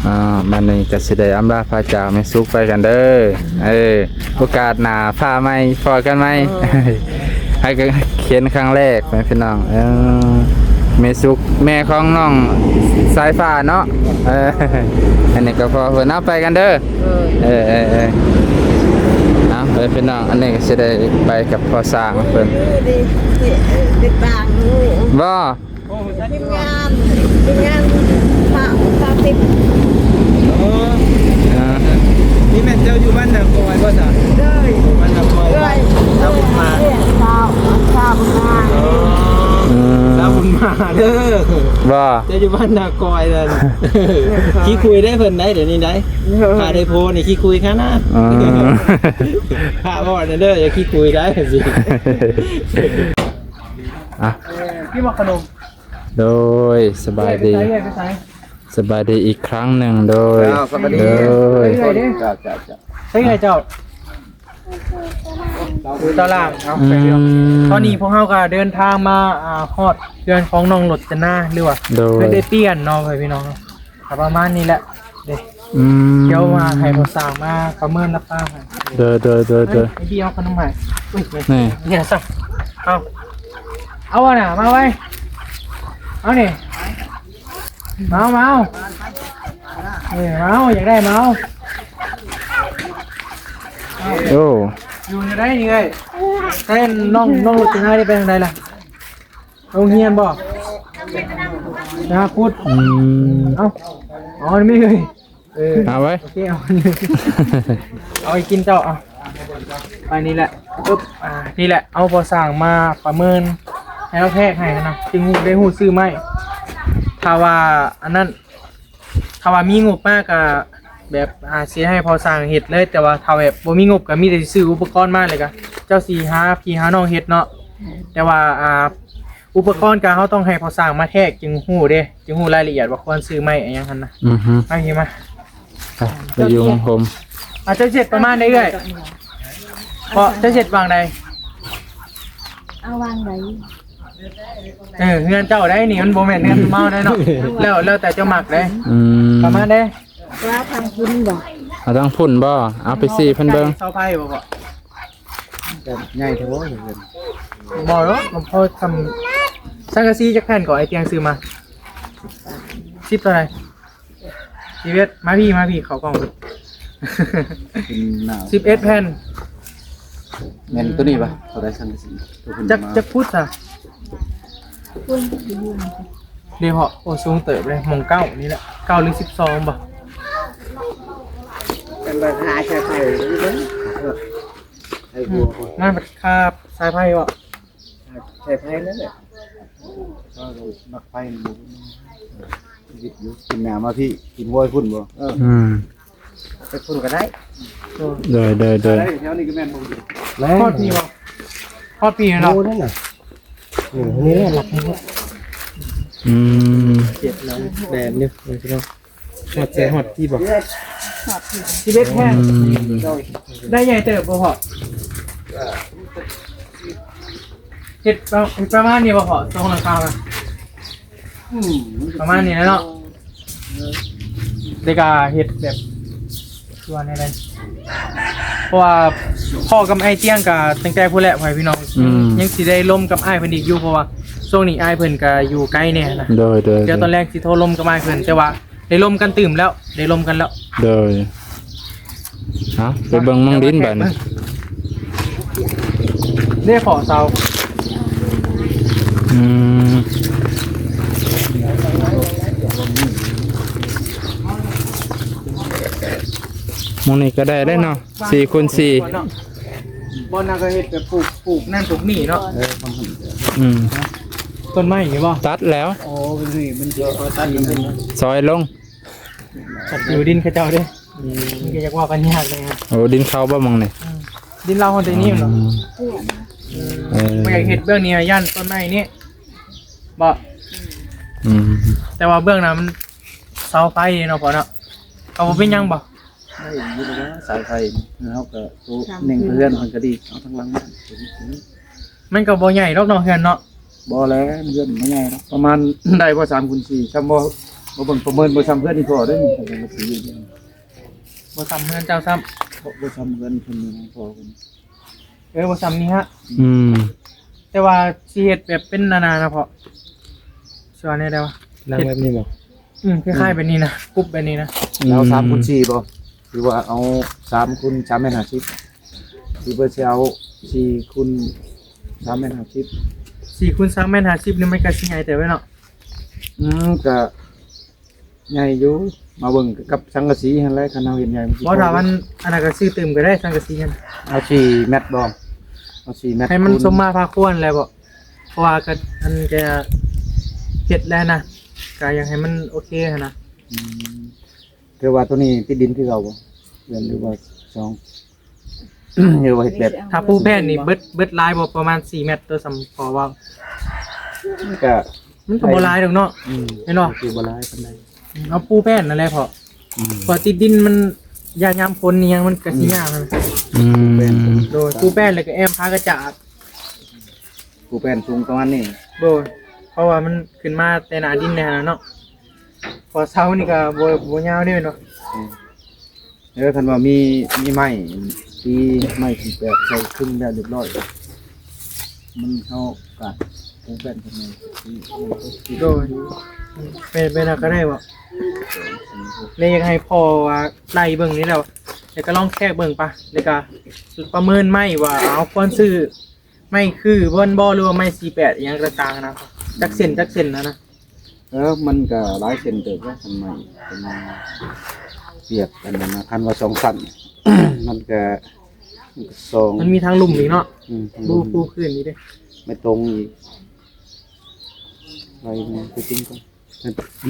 ອ່າ ບັດນີ້ກໍຊິໄດ້ອຳລາພາຈາກແມ່ສຸກໄປກັນເດີ ເອີ ໂອກາດໜ້າພາໃໝ່ພໍ້ກັນໃໝ່ ເອີ ໃຫ້ກໍເຫັນຄັ້ງແລກແມ່ພີ່ນ້ອງ ເອີ ແມ່ສຸກ ແມ່ຂອງນ້ອງສາຍຟ້າເນາະ ເອີ ອັນນີ້ກໍພໍ້ເພິ່ນ ເອົາ ໄປກັນເດີ ເອີ ເອີ ເອີ ເອີ ເອົາ ໄປພີ່ນ້ອງ ອັນນີ້ກໍຊິໄດ້ໄປກັບພໍ່ຊ່າງເພິ່ນ ເອີ ໄດ້ ໄດ້ ໄດ້ປາງ ບໍ່? ໂອ້ ທີມງານ ທີມງານພະ ພະຕິດ ເອີ ອ່າ ນີ້ແມ່ນເຈົ້າຢູ່ບ້ານນາກອຍບໍ່ຊະ? ໂດຍ ບ້ານນາກອຍ ໂດຍ ຊາວບຸນມາ ຊາວ ຊາວບຸນມາ ເອີ ອືມ ຊາວບຸນມາເດີ ບໍ່ ເຈົ້າຢູ່ບ້ານນາກອຍນັ້ນ ແມ່ນ ຂີ້ຄຸຍໄດ້ເພິ່ນໄດ໋ ດຽວນີ້ໄດ໋ ໂດຍ ຖ້າໄດ້ໂພນີ້ຂີ້ຄຸຍຂະໜາດ ອືມ ພະບອກແດ່ເດີ ຢ່າຂີ້ຄຸຍໄດ໋ ຈັ່ງຊີ້ ອ່ະ ເອີ ກິນໝາກຂະໜົມ ໂດຍ ສະບາຍດີ ສະບາຍດີອີກຄັ້ງໜຶ່ງ ໂດຍ ເຈົ້າ ສະບາຍດີ ໂດຍ ເລື້ອຍໆເດ້ ເຈົ້າ ເຈົ້າ ເຈົ້າ ເປັນໄງເຈົ້າ? ຢູ່ຕາລ່າງເນາະ ອືມ ຕອນນີ້ພວກເຮົາກໍເດີນທາງມາ ອ່າ ຮອດເຮືອນຂອງນ້ອງລົດຈະນາ ຫຼືວ່າ ໂດຍ ເຮືອນເອື້ອຍປ່ຽນເນາະ ພໍ່ແມ່ພີ່ນ້ອງ ກໍປະມານນີ້ແຫຼະເດ້ ອືມ ດຽວວ່າໃຫ້ພໍ່ຊ່າງມາປະເມີນລາຄາໃຫ້ ໂດຍ ໂດຍ ໂດຍ ເອີຍ ໂດຍ ໄອ້ບີເອົາຂະໜົມໃຫ້ ອຸ້ຍ ນີ້ ນີ້ຊະ ເອົາ ເອົາອັນນ່າ ມາໄວ້ ເອົານີ້ ມາເອົາ ມາເອົາ ເອີ ມາເອົາ ຢາກໄດ້ມາເອົາ ໂອ້ ຢູ່ໃນໃດນີ້ເອີຍ ແຕ່ນ້ອງ ນ້ອງລົດຈະນາໄດ້ໄປທາງໃດລະ? ໂຮງຮຽນບໍ່? ນາພຸດ ອືມ ເອົ້າ ອໍ ນີ້ເອີຍ ເອີ ເອົາໄວ້ ໂອເຄ ເອົາ ເອົາໃຫ້ກິນເຈົ້າ ເອົາ ໄປນີ້ແຫຼະ ປຶບ ອ່າ ນີ້ແຫຼະ ເອົາພໍ່ຊ່າງມາປະເມີນ ໃຫ້ລາວແທກໃຫ້ນະ ຈຶ່ງຮູ້ ໄດ້ຮູ້ຊື້ໄມ້ ຖ້າວ່າອັນນັ້ນ ຖ້າວ່າມີງົບມາກະແບບ ອ່າ ຊິໃຫ້ພໍ່ຊ່າງເຮັດເລີຍ ແຕ່ວ່າຖ້າແບບບໍ່ມີງົບກະມີແຕ່ຊິຊື້ອຸປະກອນມາ ແລ້ວກະເຈົ້າຊິຫາພີ່ຫານ້ອງເຮັດເນາະ ແຕ່ວ່າ ອ່າ ອຸປະກອນກະເຮົາຕ້ອງໃຫ້ພໍ່ຊ່າງມາແທກຈຶ່ງຮູ້ເດ້ ຈຶ່ງຮູ້ລາຍລະອຽດວ່າຄວນຊື້ໄມ້ອີ່ຫຍັງຫັ້ນນະ ອືຮຶ ມາພີ່ມາ ໄປຢູ່ໂຮມ ອ່າ ເຈົ້າເຮັດປະມານໃດເອື້ອຍ ເພາະເຈົ້າເຮັດວາງໃດ ເອົາວາງໃດ ເອີ ເຮືອນເຈົ້າໃດນີ້ ມັນບໍ່ແມ່ນເຮືອນເມົາໃດເນາະ ແລ້ວ ແລ້ວແຕ່ເຈົ້າມັກໃດ ອືມ ປະມານໃດ ວ່າທາງພຸ້ນບໍ່ ເອົາທາງພຸ້ນບໍ່ ເອົາໄປຊີ້ເພິ່ນເບິ່ງ ເສົາໄຟບໍ່ ແບບໃຫຍ່ແທ້ບໍ່ ບໍ່ດອກ ມັນພໍສ່ຳ ສັງກະສີຈັກແຜ່ນກໍໄອ້ຕຽງຊື້ມາ ສິບເທົ່າໃດ ສິບເອັດ ມາພີ້ ມາພີ້ ເຂົ້າກ້ອງເພິ່ນ ເປັນໜາວ ສິບເອັດແຜ່ນ ແມ່ນໂຕນີ້ປະ ເທົ່າໃດສັງກະສີ ໂຕເພິ່ນ ຈັກ ມາ ຈັກຟຸດຊະ ເດ້ເພາະ ໂອ້ ສູງເຕີບເດ້ ໝ່ອງເກົ້ານີ້ແຫຼະ ເກົ້າຫຼືສິບສອງບໍ່ ເປັນລາຄາຊະໄປເບິ່ງ ໃຫ້ຫົວ ນັ້ນມັນຄາບສາຍໄຟບໍ່ ສາຍໄຟນັ້ນແຫຼະ ມັກໄຟນີ້ບໍ່ ກິນນ້ຳມາພີ້ ກິນໂຫຍພຸ້ນບໍ່ ເອີ ອືມ ໄປພຸ້ນກໍໄດ້ ໂດຍ ໂດຍ ໂດຍ ໄດ້ແຖວນີ້ກໍແມ່ນບໍ່ ແມ່ນ ຮອດພີ້ບໍ່ ຮອດພີ້ແລ້ວເນາະ ໂອ້ ນັ້ນນະ ນີ້ ນີ້ແຫຼະຫຼັກນີ້ແຫຼະ ອືມ ເຈັບແລ້ວ ແດນຢູ່ ພີ່ນ້ອງ ຮອດໃສ ຮອດພີ້ບໍ່ ຮອດພີ້ ສິບເອັດແຜ່ນ ອືມ ໄດ້ໃຫຍ່ເຕີບບໍ່ພໍ່ ເຮັດປະ ເຮັດປະມານນີ້ບໍ່ພໍ່ ສອງຫຼັງຄານະ ອືມ ປະມານນີ້ແຫຼະເນາະ ແລ້ວກໍເຮັດແບບ ຄືວ່າແນວໃດ ເພາະວ່າພໍ່ກັບອ້າຍຕຽງກໍຕັ້ງແຕ່ພຸ້ນແຫຼະ ພໍ່ແມ່ພີ່ນ້ອງ ອືມ ຍັງຊິໄດ້ລົມກັບອ້າຍເພິ່ນອີກຢູ່ ເພາະວ່າຊ່ວງນີ້ອ້າຍເພິ່ນກໍຢູ່ໄກແດ່ນະ ໂດຍ ໂດຍ ດຽວຕອນແລງຊິໂທລົມກັບອ້າຍເພິ່ນ ແຕ່ວ່າໄດ້ລົມກັນຕື່ມແລ້ວ ໄດ້ລົມກັນແລ້ວ ໂດຍ ເອົາ ໄປເບິ່ງໝ່ອງດິນບາດນີ້ ເອົາໄປເບິ່ງ ເດ້ພໍເຊົາ. ອືມ ໝ່ອງນີ້ກໍໄດ້ເດ້ເນາະ ສີ່ຄູນສີ່ ເນາະ. ບ່ອນນັ້ນກໍເຮັດແບບປູກ ປູກນັ້ນປູກນີ້ເນາະ. ເອີ ອືມ ຕົ້ນໄມ້ນີ້ບໍ່? ຕັດແລ້ວ. ໂອ້ ເປັນນີ້ມັນຊິເອົາຕັດນີ້ເປັນ ຊອຍລົງ ຕັດຢູ່ດິນເຂົາເຈົ້າເດ້. ອືມ ມັນກໍຢາກເວົ້າກັນຍາກເລີຍ. ໂອ້ ດິນເຂົາບໍ່ໝ່ອງນີ້? ອືມ ດິນລາວເຮົາແຕ່ນີ້ແມ່ນບໍ່? ອືມ ເອີ ບໍ່ຢາກເຮັດເບື້ອງນີ້ ຢ້ານຕົ້ນໄມ້ນີ້ບໍ່? ອືມ ແຕ່ວ່າເບື້ອງນັ້ນມັນເສົາໄຟເນາະພໍ່ເນາະ. ກໍບໍ່ເປັນຫຍັງບໍ່? ໄດ້ຢູ່ແລ້ວ ສາຍໄຟ ເຮົາກໍໂຕເໜັງເຮືອນ ເພິ່ນກໍດີ ເອົາທາງຫຼັງມາ. ມັນກໍບໍ່ໃຫຍ່ດອກເນາະ ເຮືອນເນາະ. ບໍ່ແຫຼະ ເຮືອນບໍ່ໃຫຍ່ດອກ ປະມານ ໄດ້ບໍ່ ສາມຄູນສີ່ ຊ່ຳບໍ່ ບໍ່ເບິ່ງປະເມີນ ບໍ່ຊ່ຳເຮືອນອີ່ພໍ່ເດ້. ບໍ່ຊ່ຳເຮືອນເຈົ້າຊ້ຳ ບໍ່ ບໍ່ຊ່ຳເຮືອນເພິ່ນ ພໍ່ເພິ່ນ. ເອີ ບໍ່ຊ່ຳນີ້ຮະ. ອືມ ແຕ່ວ່າຊິເຮັດແບບເປັນອັນນັ້ນນະພໍ່ ຊິວ່າແນວໃດວະ ຫຼັງແບບນີ້ບໍ່? ອືມ ຄ້າຍໆແບບນີ້ນະ ກຸບແບບນີ້ນະ. ອືມ ແລ້ວສາມຄູນສີ່ບໍ່ ຫຼືວ່າເອົາສາມຄູນສາມແມັດຫ້າສິບ ຫຼືວ່າຊິເອົາສີ່ຄູນສາມແມັດຫ້າສິບ? ສີ່ຄູນສາມແມັດຫ້າສິບນີ້ມັນກໍຊິໃຫຍ່ເຕີບເລີຍເນາະ. ອືມ ກໍໃຫຍ່ຢູ່ ມາເບິ່ງກັບສັງກະສີຫັ້ນແຫຼະ ຄັນເຮົາເຮັດໃຫຍ່ມັນຊິ ບໍ່ ຖ້າມັນອັນນັ້ນກໍຊື້ຕື່ມກໍໄດ້ ສັງກະສີຫັ້ນ. ເອົາສີ່ແມັດບໍ່? ເອົາສີ່ແມັດ ໃຫ້ມັນ ຄູນ ສົມມາພາຄວນແລ້ວບໍ່? ເພາະວ່າກໍ ອັນ ກະເຮັດແລ້ວນະ ກະຢາກໃຫ້ມັນໂອເຄຫັ້ນນະ. ອືມ ແຕ່ວ່າໂຕນີ້ຕິດດິນຄືເກົ່າບໍ່? ເດືອນ ຫຼືວ່າສອງ ຫຼືວ່າເຮັດແບບ ຖ້າປູແຜ່ນນີ້ເບິດ ເບິດຫຼາຍບໍ່? ປະມານສີ່ແມັດ ໂຕສ່ຳພໍເວົ້າ. ມັນກະ ມັນກໍບໍ່ຫຼາຍດອກເນາະ. ອືມ ແມ່ນບໍ່? ຄືບໍ່ຫຼາຍປານໃດ. ອືມ ເອົາປູແຜ່ນນັ້ນແຫຼະພໍ່. ອືມ ເພາະຕິດດິນມັນ ຍາມ ຍາມຝົນອີ່ຫຍັງມັນກໍຊິຍາກຫັ້ນນະ. ອືມ ປູແຜ່ນ ໂດຍ ປູແຜ່ນ ແລ້ວກໍແອ້ມຜ້າກະຈາດ ປູແຜ່ນສູງປະມານນີ້. ໂດຍ ເພາະວ່າມັນຂຶ້ນມາແຕ່ໜ້າດິນແດ່ຫັ້ນນະເນາະ. ເພາະເສົານີ້ກໍບໍ່ ບໍ່ຍາວເດ້ເນາະ. ອືມ ເອີ ຄັນວ່າມີ ມີໄມ້ຕີ ໄມ້ສີ່ແປດໃສ່ຄຶມແລ້ວຮຽບຮ້ອຍ ມັນ ເຮົາກະປູແປ້ນຂຶ້ນມາ. ໂດຍ ແມ່ນ ແມ່ນ ກໍໄດ້ບໍ່? ແລ້ວຢາກໃຫ້ພໍ່ວ່າໄລ່ເບິ່ງນີ້ແລ້ວ ແລ້ວກໍລອງແທກເບິ່ງປະ ແລ້ວກໍປະເມີນໄມ້ວ່າເຮົາຄວນຊື້ ໄມ້ຄືເພິ່ນບໍ່ ຫຼືວ່າໄມ້ສີ່ແປດ ອີ່ຫຍັງຕ່າງໆນະ ຈັກເສັ້ນ ຈັກເສັ້ນນະນະ. ເອີ ມັນກໍຫຼາຍເສັ້ນເຕີບແລ້ວ ຄັນໄມ້ເປັນປຽກອັນນັ້ນນະ ຄັນວ່າສອງຊັ້ນ ມັນກໍ ມັນກໍສອງ ມັນມີທາງລຸ່ມອີກເນາະ. ອືມ ທາງລຸ່ມ ປູພື້ນອີກເດ້ ໄມ້ຕົງອີກ ໄປ ໄປຕິງກ່ອນ.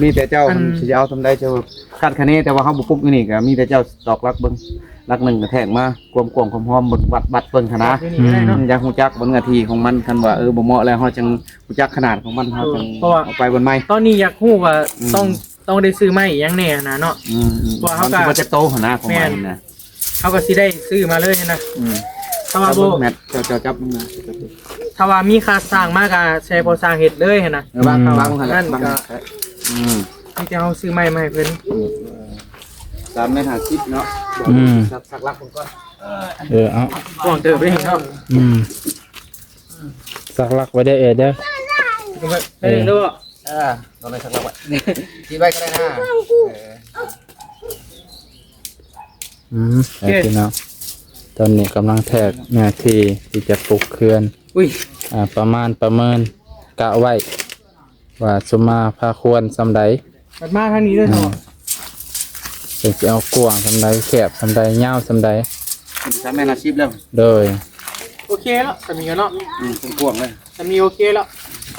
ມີແຕ່ເຈົ້າ ອັນ ຊິເອົາສ່ຳໃດ ເຈົ້າຄາດຄະເນ ແຕ່ວ່າເຮົາບໍ່ປຸກຢູ່ນີ້ ກໍມີແຕ່ເຈົ້າຕອກຫຼັກເບິ່ງ ຫຼັກໜຶ່ງກະແທກມາ ຄວາມກວ້າງຄວາມຮອມເບິ່ງ ວັດ ວັດເບິ່ງຫັ້ນນະ. ອືມ ຢາກຮູ້ຈັກເບິ່ງເນື້ອທີ່ຂອງມັນ ຄັນວ່າ ເອີ ບໍ່ເໝາະແລ້ວ ເຮົາຈັ່ງຮູ້ຈັກຂະໜາດຂອງມັນ ເຮົາຈັ່ງ ເພາະວ່າ ເອົາໄປບ່ອນໃໝ່. ຕອນນີ້ຢາກຮູ້ວ່າ ອືມ ຕ້ອງ ຕ້ອງໄດ້ຊື້ໄມ້ຫຍັງແນ່ຫັ້ນນະເນາະ. ອືມ ເພາະວ່າເຮົາກໍ ມັນຊິເບິດຈັກໂຕຫັ້ນນະ ຂອງມັນນະ. ເຮົາກໍຊິໄດ້ຊື້ມາເລີຍຫັ້ນນະ. ອືມ ຖ້າວ່າບໍ່ ຈັບເບິ່ງແມັດ ເຈົ້າ ເຈົ້າຈັບເບິ່ງນະ ເຈົ້າຈັບເບິ່ງ. ຖ້າວ່າມີຄ່າສ້າງມາກໍໃຫ້ພໍ່ຊ່າງເຮັດເລີຍຫັ້ນນະ. ເອີ ວາງ ອືມ ວາງຫັ້ນແຫຼະ ວາງ ກໍ ອືມ ມີແຕ່ເຮົາຊື້ໄມ້ມາໃຫ້ເພິ່ນ. ອືມ ສາມແມັດຫ້າສິບເນາະ. ອືມ ສັກ ສັກຫຼັກເບິ່ງກ່ອນ. ເອີ ເອົາ ກວ້າງເຕີບເດ້ເນາະ. ອືມ ສັກຫຼັກໄວ້ເດີເອີເດີ ໄດ້ເດີ. ເອີ ຕອນນີ້ສັກຫຼັກໄວ້ ຊິໄວ້ກໍໄດ້ນະ. ເອີ ອືມ ໂອເຄ ພີ່ນ້ອງ ຕອນນີ້ກຳລັງແທກເນື້ອທີ່ທີ່ຈະປູກເຮືອນ. ອຸ້ຍ ອ່າ ປະມານ ປະເມີນກະໄວ້ວ່າສຸມມາພາຄວນສ່ຳໃດ. ບັດມາທາງນີ້ເດີ. ອ່າ ເພິ່ນຊິເອົາກວ້າງສ່ຳໃດ ແຄບສ່ຳໃດ ຍາວສ່ຳໃດ. ສາມແມັດຫ້າສິບແລ້ວ. ໂດຍ ໂອເຄແລ້ວ ສ່ຳນີ້ກໍເນາະ. ອືມ ກວ້າງເລີຍ ສ່ຳນີ້ໂອເຄແລ້ວ.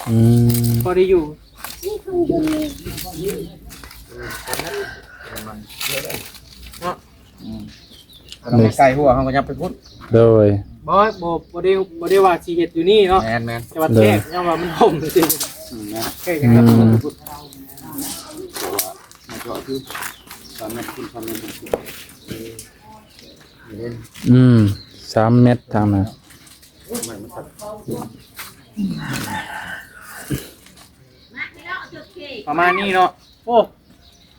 ອືມ ພໍໄດ້ຢູ່ເນາະ. ອືມ ຄັນມັນໄກຫົວເຮົາກໍຍັບໄປພຸ້ນ. ໂດຍ ບໍ່ ບໍ່ ບໍ່ໄດ້ ບໍ່ໄດ້ວ່າຊິເຮັດຢູ່ນີ້ເນາະ. ແມ່ນໆ ແຕ່ວ່າແທກ ໂດຍ ຍ້ອນວ່າມັນຮົ່ມຊື່. ອືມ ແມ່ນ ແທກ ອືມ ເພາະວ່າມັນກໍຄືສາມແມັດຄູນສາມແມັດ. ອືມ ສາມແມັດທາງນັ້ນ. ປະມານນີ້ເນາະ. ໂອ້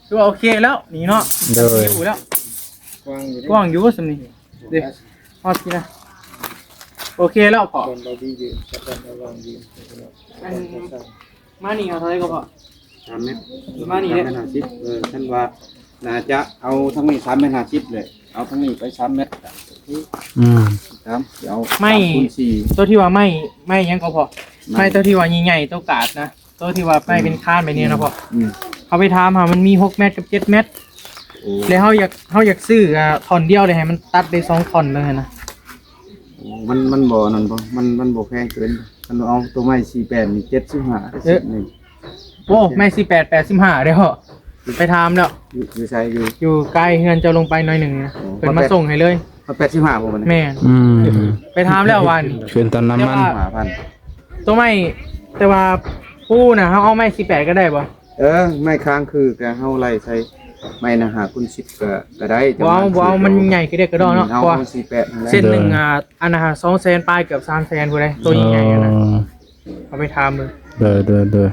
ຖືວ່າໂອເຄແລ້ວນີ້ເນາະ. ໂດຍ ຢູ່ແລ້ວ ກວ້າງຢູ່ເດ້ ກວ້າງຢູ່ສ່ຳນີ້ເດ້. ຮອດພີ້ນະ ໂອເຄແລ້ວພໍ່. ອັນ ມານີ້ເອົາເທົ່າໃດກໍພໍ? ສາມແມັດ ປະມານນີ້ແຫຼະ ສາມແມັດຫ້າສິບ. ເອີ ຄັນວ່າໜ້າຈະເອົາທັງນີ້ສາມແມັດຫ້າສິບແຫຼະ. ເອົາທາງນີ້ໄປສາມແມັດ ອືມ ຕາມ ດຽວ ໄມ້ ສາມຄູນສີ່ ໂຕທີ່ວ່າໄມ້ ໄມ້ຫຍັງກໍພໍ ໄມ້ ໄມ້ໂຕທີ່ວ່າໃຫຍ່ໆ ໂຕກາດນະ ໂຕທີ່ວ່າໄມ້ເປັນຄານແບບນີ້ນະພໍ່ ອືມ ເຮົາໄປຖາມຫາ ມັນມີຫົກແມັດກັບເຈັດແມັດ ໂອ້ ແລ້ວເຮົາຢາກ ເຮົາຢາກຊື້ ອ່າ ທ່ອນດຽວເລີຍ ໃຫ້ມັນຕັດໄດ້ສອງທ່ອນເລີຍຫັ້ນນະ ໂອ້ ມັນ ມັນບໍ່ນັ້ນບໍ່ ມັນ ມັນບໍ່ແພງເກີນ ຄັນເອົາໂຕໄມ້ສີ່ແປດນີ້ ເຈັດສິບຫ້າ ເອີ ເສັ້ນໜຶ່ງ ໂອ້ ແມ່ນສີ່ແປດ ແປດສິບຫ້າເດ້ ໄປຖາມແລ້ວ ຢູ່ ຢູ່ໃສ? ຢູ່ ຢູ່ໃກ້ເຮືອນເຈົ້າລົງໄປໜ້ອຍໜຶ່ງນະ ອໍ ເພິ່ນມາສົ່ງໃຫ້ເລີຍ ເອົາແປດສິບຫ້າບໍ່ບັດນີ້? ແມ່ນ ອືມ ໄປຖາມແລ້ວວານນີ້ ຄືນຕອນນ້ຳມັນ ຫ້າພັນ ໂຕໄມ້ ແຕ່ວ່າປູນະ ເຮົາເອົາໄມ້ສີ່ແປດກໍໄດ້ບໍ່? ເອີ ໄມ້ຄ້າງຄືກະເຮົາໄລ່ໃສ່ ໄມ້ນະ ຫ້າຄູນສິບກໍ ກໍໄດ້ ບໍ່ເອົາ ບໍ່ເອົາ ມັນໃຫຍ່ກະເດກກະດອກເນາະ ເຮົາເອົາສີ່ແປດຫັ້ນແຫຼະ ເສັ້ນໜຶ່ງ ໂດຍ ອ່າ ອັນນະ ສອງແສນປາຍ ເກືອບສາມແສນພຸ້ນເດ້ ໂຕໃຫຍ່ໆຫັ້ນນະ ອໍ ເອົາໄປຖາມເບິ່ງ ໂດຍ ໂດຍ ໂດຍ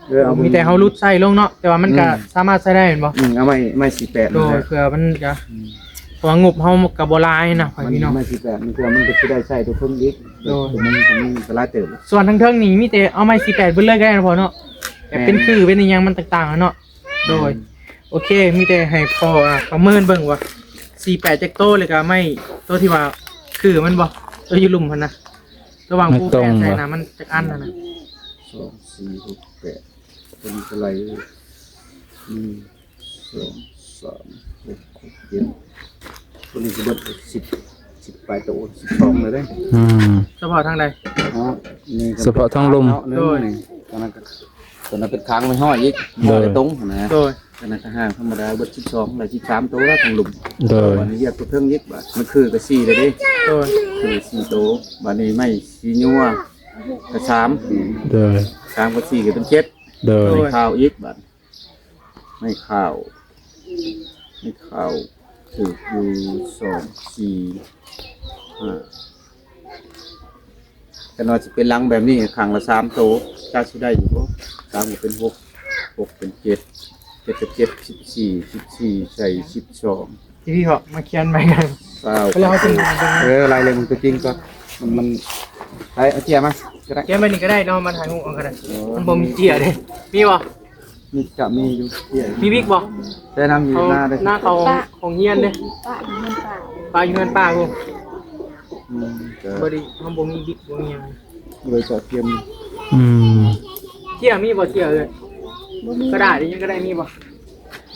ເອີ ເອົາ ມີແຕ່ເຮົາຫຼຸດໄຊລົງເນາະ ແຕ່ວ່າມັນກະ ອືມ ສາມາດໃຊ້ໄດ້ແມ່ນບໍ່? ອືມ ເອົາໄມ້ ໄມ້ສີ່ແປດ ໂດຍ ຫັ້ນແຫຼະ ເພື່ອມັນຈະ ອືມ ເພາະວ່າງົບເຮົາກະບໍ່ຫຼາຍນະ ພໍ່ແມ່ພີ່ນ້ອງ ໄມ້ສີ່ແປດ ມັນເພື່ອມັນກະຊິໄດ້ໃຊ້ໂຕເທິງອີກ ໂດຍ ໂຕມັນ ໂຕມັນກະຫຼາຍເຕີບ ສ່ວນທາງເທິງນີ້ມີແຕ່ເອົາໄມ້ສີ່ແປດເບິດເລີຍກະໄດ້ນະພໍ່ເນາະ ແບບເປັນ ແມ່ນ ຄືເປັນອີ່ຫຍັງມັນຕ່າງໆຫັ້ນເນາະ ໂດຍ ອືມ ໂອເຄ ມີແຕ່ໃຫ້ພໍ່ ອ່າ ປະເມີນເບິ່ງວ່າສີ່ແປດຈັກໂຕ ແລ້ວກະໄມ້ໂຕທີ່ວ່າຄືມັນບໍ່ ໂຕຢູ່ລຸ່ມຫັ້ນນະ ລະຫວ່າງ ໄມ້ຕົງ ພູແປດໃສ່ນະ ມັນຈັກອັນຫັ້ນນະ ສອງ ສີ່ ຫົກ ແປດ ໂຕນີ້ເທົ່າໃດ? ໜຶ່ງ ສອງ ສາມ ຫົກ ເຈັດ ໂຕນີ້ຊິເບິດສິບ ສິບປາຍໂຕ ສິບສອງເລີຍເດ້ ອືມ ສະເພາະທາງໃດ? ອໍ ນີ້ ສະເພາະທາງລຸ່ມ ເນາະ ໂດຍ ນີ້ ຕອນນັ້ນກະ ຕອນນັ້ນເປັນຄ້າງໄມ້ຫ້ອຍອີກ ໂດຍ ໄມ້ຕົງຫັ້ນນະ ໂດຍ ອັນນັ້ນກະຫ້າງທຳມະດາເບິດສິບສອງ ແລ້ວສິບສາມໂຕແລ້ວທາງລຸ່ມ ໂດຍ ບາດນີ້ແຍກໂຕເທິງອີກ ບາດມັນຄືກະສີ່ເລີຍເດ້ ໂດຍ ຄືສີ່ໂຕ ບາດນີ້ໄມ້ສີຍົວກະສາມ ໂດຍ ສາມກັບສີ່ກະເປັນເຈັດ ໂດຍ ໄມ້ຂາວອີກ ບາດໄມ້ຂາວ ໄມ້ຂາວຖືກຢູ່ ສອງ ສີ່ ຫ້າ ຄັນວ່າຊິເປັນຫຼັງແບບນີ້ ຂ້າງລະສາມໂຕ ຈັກຊິໄດ້ຢູ່ບໍ່? ສາມກະເປັນຫົກ ຫົກເປັນເຈັດ ເຈັດກັບເຈັດ ສິບສີ່ ສິບສີ່ໃສ່ສິບສອງ ທີ່ພີ່ເພາະມາຂຽນໃໝ່ກັນ ຊາວ ເວລາເຮົາຈະ ເອີ ໄລ່ເລີຍ ມັນຕົວຈິງກໍ ມັນ ມັນ ໃຊ້ເອົາເຈ້ຍມາກໍໄດ້ ຂຽນໃບນີ້ກໍໄດ້ເນາະ ມາຖ່າຍຮູບເອົາກໍໄດ້ ໂອ້ ມັນບໍ່ມີເຈ້ຍເດ້ ມີບໍ່? ມີ ກະມີຢູ່ ເຈ້ຍ ມີວິກບໍ່? ແຕ່ນຳຢູ່ ເອົາ ໜ້າເດ້ ໜ້າເຂົ້າໂຮງຮຽນເດ້ ປະຢູ່ເຮືອນປ້າ ປະຢູ່ເຮືອນປ້າພຸ້ນ ອືມ ກະ ບໍ່ໄດ້ ເຮົາບໍ່ມີບິກບໍ່ມີຫຍັງ ເລີຍຈະກຽມ ອືມ ເຈ້ຍມີບໍ່ ເຈ້ຍເອີຍ? ບໍ່ມີ ກະດາດອີ່ຫຍັງກະໄດ້ ມີບໍ່?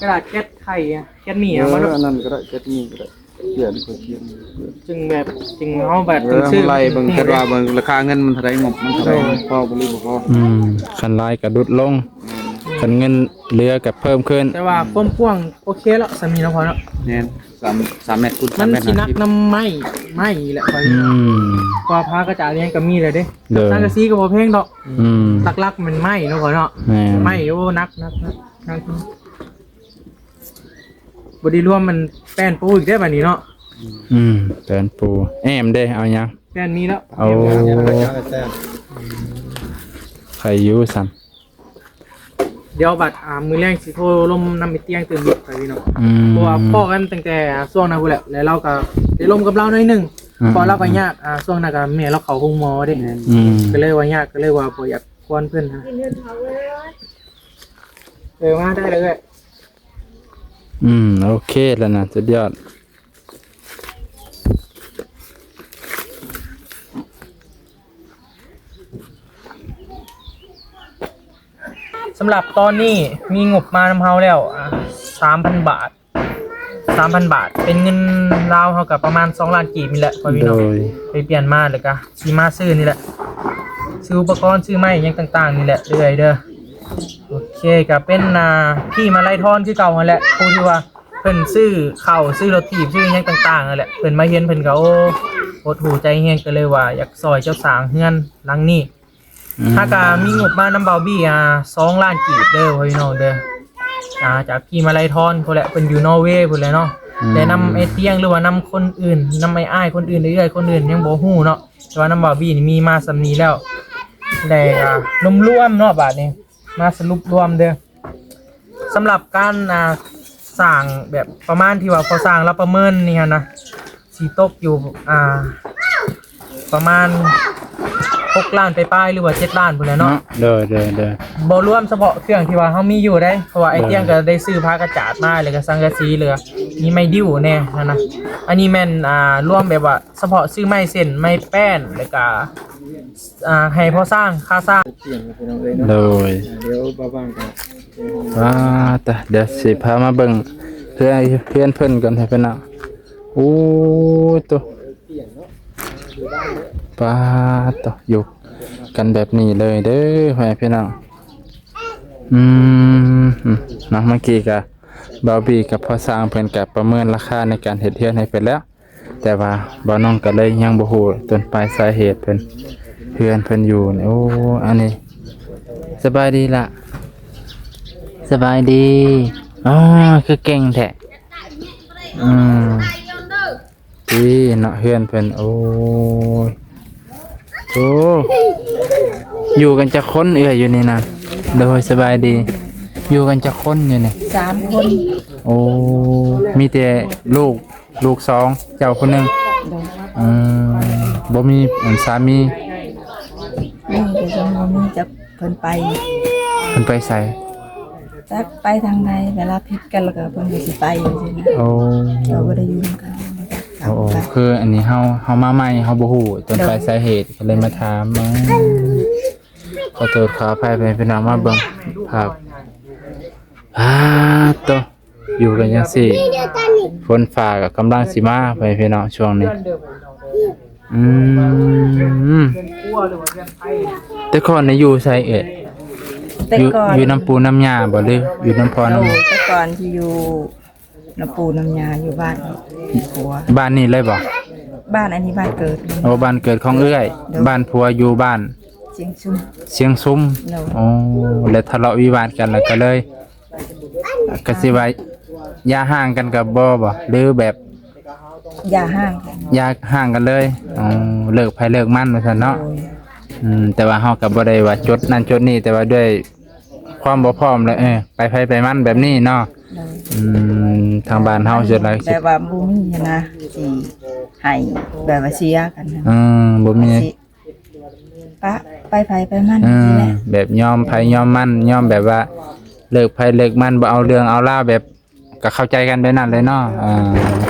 ກະດາດແກັດໄຂ່ອະ ແກັດໝີ່ ເອີ ເອົາມາໂລດ ອັນນັ້ນກະໄດ້ ແກັດໝີ່ກະໄດ້ ເຈ້ຍນີ້ຂ້ອຍກຽມ ຈຶ່ງແບບ ຈຶ່ງເຮົາແບບ ເອີ ຈັ່ງຊື້ ໄລ່ເບິ່ງ ແຕ່ວ່າເບິ່ງລາຄາເງິນມັນເທົ່າໃດ ງົບມັນເທົ່າໃດ ໂດຍ ພໍບໍ່ຫຼືບໍ່ພໍ ອືມ ຄັນຫຼາຍກະຫຼຸດລົງ ອືມ ຄັນເງິນເຫຼືອກະເພີ່ມຂຶ້ນ ແຕ່ວ່າຄວາມກວ້າງໂອເຄແລ້ວ ສ່ຳນີ້ເນາະພໍ່ເນາະ ແມ່ນ ສາມ ສາມແມັດຄູນສາມແມັດ ມັນຊິໜັກນຳໄມ້ ໄມ້ແຫຼະ ອືມ ກວ່າຜ້າກະຈາດຫຍັງກະມີແລ້ວເດ້ ໂດຍ ສັງກະສີກະບໍ່ແພງດອກ ອືມ ຫຼັກໆແມ່ນໄມ້ເນາະພໍ່ເນາະ ແມ່ນ ໄມ້ ໂອ້ ໜັກ ໜັກ ໜັກ ໜັກ ບໍ່ໄດ້ລວມມັນແປ້ນປູອີກເດ້ບາດນີ້ເນາະ ອືມ ແປ້ນປູ ແອ້ມເດ້ ເອົາຫຍັງ? ແປ້ນມີແລ້ວ ໂອ້ ແປ້ນ ໄຜຢູ່ຊັ້ນ ດຽວບັດ ອ່າ ມື້ແລງຊິໂທລົມນຳໄອ້ຕຽງຕື່ມອີກໄປພີ່ນ້ອງ ອືມ ເພາະວ່າພໍ້ກັນຕັ້ງແຕ່ຊ່ວງນັ້ນພຸ້ນແຫຼະ ແລ້ວລາວກະໄດ້ລົມກັບລາວໜ້ອຍໜຶ່ງ ອືມ ເພາະລາວກະຍາກ ອ່າ ຊ່ວງນັ້ນກະແມ່ລາວເຂົ້າໂຮງໝໍເດ້ ອືມ ກະເລີຍວ່າຍາກ ກະເລີຍວ່າບໍ່ຢາກກວນເພິ່ນ ເອີ ມາໄດ້ເລີຍ ອືມ ໂອເຄແລ້ວນະ ສຸດຍອດ ສຳລັບຕອນນີ້ມີງົບມານຳເຮົາແລ້ວ ອ່າ ສາມພັນບາດ ສາມພັນບາດ ເປັນເງິນລາວເຮົາກະປະມານສອງລ້ານກີບນີ້ແຫຼະ ພໍ່ແມ່ພີ່ນ້ອງ ໂດຍ ໄປປ່ຽນມາ ແລ້ວກະຊິມາຊື້ນີ້ແຫຼະ ຊື້ອຸປະກອນ ຊື້ໄມ້ຫຍັງຕ່າງໆນີ້ແຫຼະ ເລື້ອຍເດີ ໂອເຄ ກະເປັນ ອ່າ ພີ່ມາໄລທອນຄືເກົ່າຫັ້ນແຫຼະ ຜູ້ທີ່ວ່າ ເພິ່ນຊື້ເຂົ້າ ຊື້ລົດຖີບ ຊື້ຫຍັງຕ່າງໆຫັ້ນແຫຼະ ເພິ່ນມາເຫັນເພິ່ນກະ ໂອ້ ຫົດຫູ່ໃຈແຮງ ກະເລີຍວ່າຢາກຊ່ອຍເຈົ້າສ້າງເຮືອນຫຼັງນີ້ ອືມ ຫາກະມີງົບມານຳບ່າວບີ ອ່າ ສອງລ້ານກີບເດີ ພໍ່ແມ່ພີ່ນ້ອງເດີ ອ່າ ຈາກພີ່ມາໄລທອນພຸ້ນແຫຼະ ເພິ່ນຢູ່ນໍເວພຸ້ນແຫຼະເນາະ ອືມ ແລະນຳໄອ້ຕຽງ ຫຼືວ່ານຳຄົນອື່ນ ນຳອ້າຍໆຄົນອື່ນ ເອື້ອຍໆຄົນອື່ນ ຍັງບໍ່ຮູ້ເນາະ ແຕ່ວ່ານຳບ່າວບີນີ້ມີມາສ່ຳນີ້ແລ້ວ ແລະ ອ່າ ລວມໆເນາະ ບາດນີ້ ມາສະຫຼຸບລວມເດີ ສຳລັບການ ອ່າ ສ້າງແບບປະມານທີ່ວ່າພໍສ້າງລະປະເມີນນີ້ຫັ້ນນະ ຊິຕົກຢູ່ ອ່າ ປະມານ ປ ຫົກລ້ານປາຍໆ ຫຼືວ່າເຈັດລ້ານພຸ້ນແຫຼະເນາະ. ເນາະ ໂດຍ ໂດຍ ໂດຍ. ບໍ່ລວມສະເພາະເຄື່ອງທີ່ວ່າເຮົາມີຢູ່ເດ້ ເພາະວ່າໄອ້ຕຽງກໍໄດ້ຊື້ຜ້າກະຈາດມາ ແລ້ວກໍສັງກະສີ ແລ້ວກໍມີໄມ້ດິ້ວແດ່ຫັ້ນນະ. ອັນນີ້ແມ່ນ ອ່າ ລວມແບບວ່າສະເພາະຊື້ໄມ້ເສັ້ນ ໄມ້ແປ້ນ ແລ້ວກໍ ອ່າ ໃຫ້ພໍ່ຊ່າງ ຄ່າຊ່າງ. ໂດຍ ດຽວບ່າວບາງກໍ ອ່າ ຕະ ດຽວຊິພາມາເບິ່ງເຮືອນ ເຮືອນເພິ່ນກ່ອນ ໃຫ້ເພິ່ນເນາະ. ໂອ້ໂຕ ປາດໂຕ ຢູ່ກັນແບບນີ້ເລີຍເດີ ພໍ່ແມ່ພີ່ນ້ອງ. ອືມ ເນາະ ເມື່ອກີ້ກະບ່າວບີກັບພໍ່ຊ່າງເພິ່ນກະປະເມີນລາຄາໃນການເຮັດເຮືອນໃຫ້ເພິ່ນແລ້ວ ແຕ່ວ່າບ່າວນ້ອງກະເລີຍຍັງບໍ່ຮູ້ຕົ້ນປາຍສາເຫດເພິ່ນ ເຮືອນເພິ່ນຢູ່ນີ້. ໂອ້ ອັນນີ້ ສະບາຍດີລະ ສະບາຍດີ. ອໍ ຄືເກັ່ງແທ້. ອືມ ນີ້ເນາະ ເຮືອນເພິ່ນ. ໂອ້ຍ ໂອ້ ຢູ່ກັນຈັກຄົນເອື້ອຍຢູ່ນີ້ນະ? ໂດຍ ສະບາຍດີ. ຢູ່ກັນຈັກຄົນຢູ່ນີ້? ສາມຄົນ. ໂອ້ ມີແຕ່ລູກ ລູກສອງ ເຈົ້າຜູ້ໜຶ່ງ. ໂດຍ. ອືມ ບໍ່ມີ ອັນ ສາມີ? ມີ ແຕ່ຍັງບໍ່ມີຈັກ ເພິ່ນໄປ ເພິ່ນໄປໃສ? ຈັກໄປທາງໃດ ເວລາຜິດກັນແລ້ວກໍເພິ່ນກໍຊິໄປຈັ່ງຊີ້ນະ. ໂອ້ ກໍບໍ່ໄດ້ຢູ່ນຳກັນ. ໂອ້ ຄືອັນນີ້ເຮົາ ເຮົາມາໃໝ່ ເຮົາບໍ່ຮູ້ຕົ້ນປາຍສາເຫດ ກໍເລີຍມາຖາມ. ເອີ ຂໍໂທດຂໍອະໄພ ໃຫ້ພີ່ນ້ອງມາເບິ່ງພາບ. ອາ ໂຕ ຢູ່ກັນຈັ່ງຊີ້ ຝົນຟ້າກໍກຳລັງຊິມາ ໃຫ້ພີ່ນ້ອງຊ່ວງນີ້. ອືມ ແຕ່ກ່ອນນີ້ຢູ່ໃສເອີຍ? ແຕ່ ຢູ່ ກ່ອນ ຢູ່ນຳປູນຳຍ່າບໍ່ ຫຼືຢູ່ນຳພໍ່ນຳແມ່? ໂດຍ ແຕ່ກ່ອນທີ່ຢູ່ນຳປູນຳຍ່າ ຢູ່ບ້ານຜົວ. ບ້ານນີ້ເລີຍບໍ່? ບ້ານອັນນີ້ບ້ານເກີດ. ໂອ້ ບ້ານເກີດຂອງເອື້ອຍ. ໂດຍ. ບ້ານຜົວຢູ່ບ້ານ ຊຽງຊຸມ. ຊຽງຊຸມ. ໂດຍ. ໂອ້ ແລ້ວທະເລາະວິວາດກັນ ແລ້ວກໍເລີຍ ກໍຊິວ່າຢ່າຮ້າງກັນກໍບໍ່ບໍ່ ຫຼືແບບ ຢ່າຮ້າງກັນ ຢ່າຮ້າງກັນເລີຍ. ອໍ ເລີກໃຜເລີກມັນວ່າຊັ້ນເນາະ. ໂດຍ. ອືມ ແຕ່ວ່າເຮົາກໍບໍ່ໄດ້ວ່າຈົດນັ້ນຈົດນີ້ ແຕ່ວ່າດ້ວຍຄວາມບໍ່ພ້ອມແຫຼະ ເອີ ໄປໃຜໄປມັນແບບນີ້ເນາະ. ໂດຍ. ອືມ ທາງບ້ານເຮົາສ່ວນຫຼາຍ ແບບວ່າບໍ່ມີຫັ້ນນະ ຊິໃຫ້ແບບວ່າເສຍກັນ. ອືມ ບໍ່ມີ ຊິ ປະ ໄປໃຜໄປມັນ. ອືມ ຈັ່ງຊີ້ແຫຼະ ແບບຍອມໃຜຍອມມັນ ຍອມແບບວ່າເລີກໃຜເລີກມັນ ບໍ່ເອົາເລື່ອງເອົາລາວ ແບບກໍເຂົ້າໃຈກັນແບບນັ້ນເລີຍເນາະ. ເອີ